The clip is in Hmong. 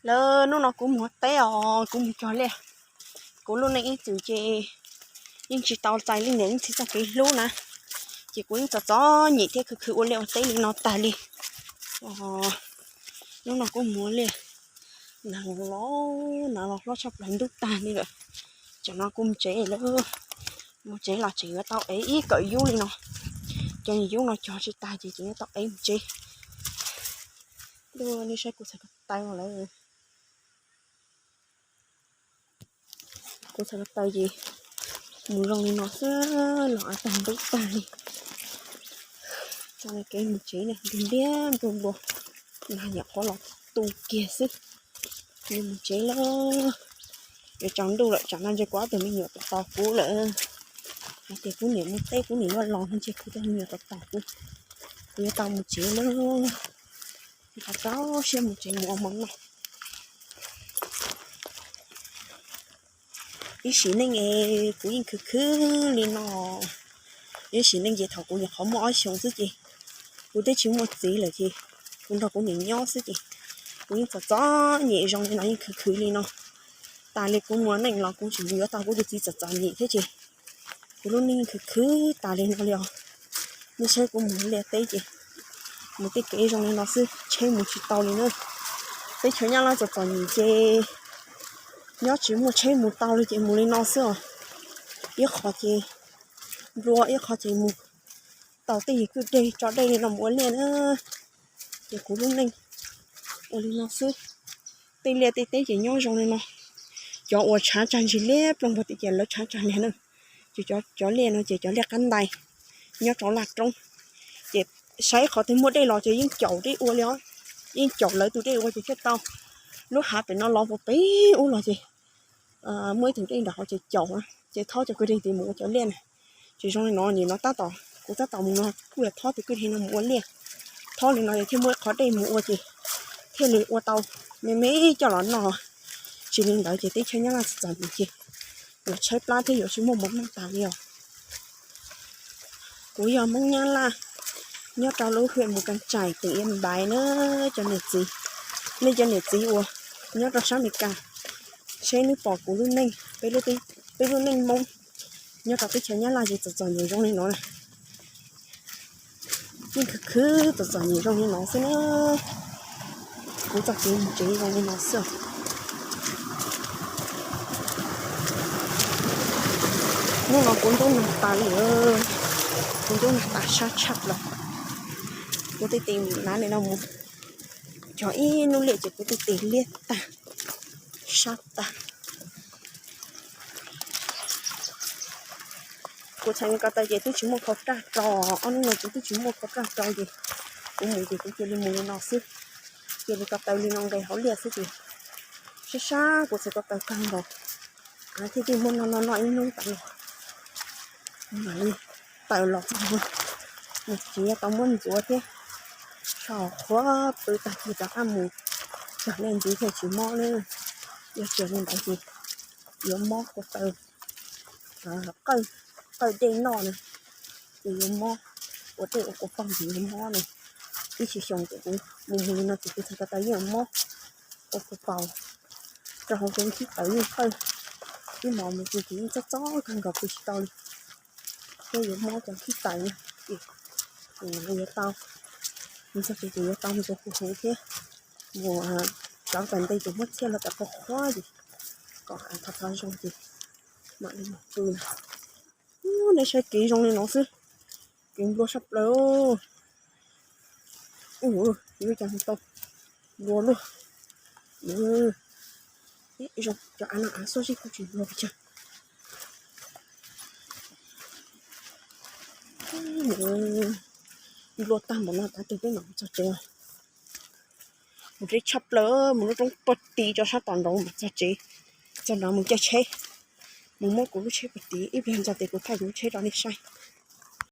Lawm, hnub no kuv mus ua teb os, kuv mus cog liaj. Kuv lub neej ib txwm ces yeej tsis tau txais li niam leej txiv txoj kev hlub na, ces kuv yeej txom txom nyem thiab khwv khwv ua liaj ua teb li no tag li. Hnub no kuv mus ua liaj, nag los nag los hlob tshaj plaws ntuj tag li lawm. Tsam no kuv mus tsev lawm, mus tsev los tseem yuav tau ev ib kawm yub li no. Cov yub no cog tsis tag ces tseem yuav tau ev mus tsev. Nej saib kuv txhais ko taw lawm. Kuv txhais ko taw ces mus zoo li no xwb los av tag ntuj tag li. Tso kev mus tsev na, ntiag ntiag nplua nplua, nag nyuam qhuav los tu kiag xwb. Yuav mus tsev lawm, yuav tsaus ntuj lawm, tsam no ntshe kuv ob tug me nyuam tos tos kuv lawm. Hais tias kuv niam mus teb kuv niam yuav los no ntshe kuv tus me nyuam tos tos kuv, kuv yuav tau mus tsev lawm. Rau rau siab mus tsev mus ua mov noj. Ib sim neej es kuv yeej khwv khwv li no. Ib sim neej ces thaum kuv nyuam qhuav muaj ob xyoos xwb ces kuv twb tsis muaj txiv lawm ces kuv nrog kuv niam nyob xwb ces kuv yeej txom txom nyem zoo li no, yeej khwv khwv li no. Tas li kuv muaj neej los kuv tseem mus yuav tau kuv tus txiv txom txom nyem thiab ces kuv lub neej yeej khwv khwv tas li no li os. Nej saib kuv mus liaj teb ces mus tej kev zoo li no xwb, tsheb mus tsis tau li na. Teb chaws Nyab Laj txom txom nyem ces nyob tsis muaj tsheb mus tau li ces mus li no xwb os. Ib qho ces nplua, ib qho ces mus tau tej yim kwj deg tso dej li no mus ua liaj na. Ces kuv lub neej ua li no xwb. Tej liaj tej teb ces nyob zoo li no. Cov uas tshav tsag ntsig liab ploog npua tim ces lawv tshav tsag liag na. Ces cov liaj no ces cov liaj qab ntais nyob rau laj roob. Ces saib qhov twg muaj dej los ces yeej caum dej ua li os. Yeej caum lawv tus dej ua ces thiaj tau. Lub hav pem no los puag pem ub los ces muaj ib tug dej nram hauv ces caum, ces thob cov kwj deg tid mus ua cov liaj na. Ces zoo li no, nim no tab tom, kuv tab tom mus no kuj yog thob tus kwj deg no mus ua liaj. Thob li no ces thiaj muaj ib qho dej mus ua ces thiaj li ua tau me me coj los noj. Tsis li ntawd ces teb chaws Nyab Laj txom txom nyem ces yuav tshaib plab thiab yuav tsis muaj mov noj tas li os. Kuv yog Hmoob Nyab Laj, nyob rau lub hwj Mus Kas Tsaim, teem Ia Npaiv na. Cov niam txiv, nej cov niam txiv uas nyob rau sab Amelikas, seb neb pom kuv lub neej, peb lub neej Hmoob nyob rau teb chaws Nyab Laj ces txom txom nyem zoo li no na. Yeej khwv khwv txom txom nyem zoo li no xwb na. Kuv txoj kev mus tsev zoo li no xwb. Hnub no kuv ntub nag tas li, kuv ntub nag tas sab tshaj plaws. Kuv tej tes na li no mus cog ib hnub liaj ces kuv tej tes liab tag, sab tag. Kuv txhais ko taw ces twb tsis muaj phau raj rau, ob hnub no kuv twb tsis muaj phau raj rau ces kuv mus ces kuv cia li mus li no xwb. Cia li ko taw li no nqes hauv liaj xwb ces sab sab kuv txhais ko taw kawg nkaus. Thiaj li muaj noj noj noj ib hnub tas los, mam li tawm los txog no. Nws tsis tau muab ntxuav thiab, so qhuav pw tag kis rov qab mus cog liaj ntxiv thiaj tsis mob na. Yog tsis li ntawd ces yuav mob ko taw, qawj dej noj na, ces yuav mob, ua dej ua kua poj ntxwv yuav mob na. Ib tsis xyoo ces kuv mus mus li no ces kuv txhais ko taw yeej mob, ua kua paus, rau hauv kuv khib tawv yeej qawj, ib hmos mus ces yeej txob txob kawg nkaus pw tsis tau li. Thiab yuav mob cov khib tawv na, ces kuv yuav tau, mus txog ces kuv yuav tau mus ua hu huv thiab, mus cov tas ntej ces muab txhiaj los tas qhuav qhuav ces kom thov thov zoo ces mam li mus pw na. Nej saib kev zoo li no xwb, kev nplua sab plaws. Ua cas tau nplua luaj. Zoo cov av no av xuab zeb kuj tsis nplua pes tsawg. Nplua tag npaum no tav twg peb mam mus txog tsev. Mus deb tshaj plaws, mus lub roob puag tid rau sab tom nraud mam txog tsev. Txog nraud mus caij tsheb, mus muab kuv lub tsheb puag tid, ib pliag ntxog ces kuv thaij kuv lub tsheb rau nej saib.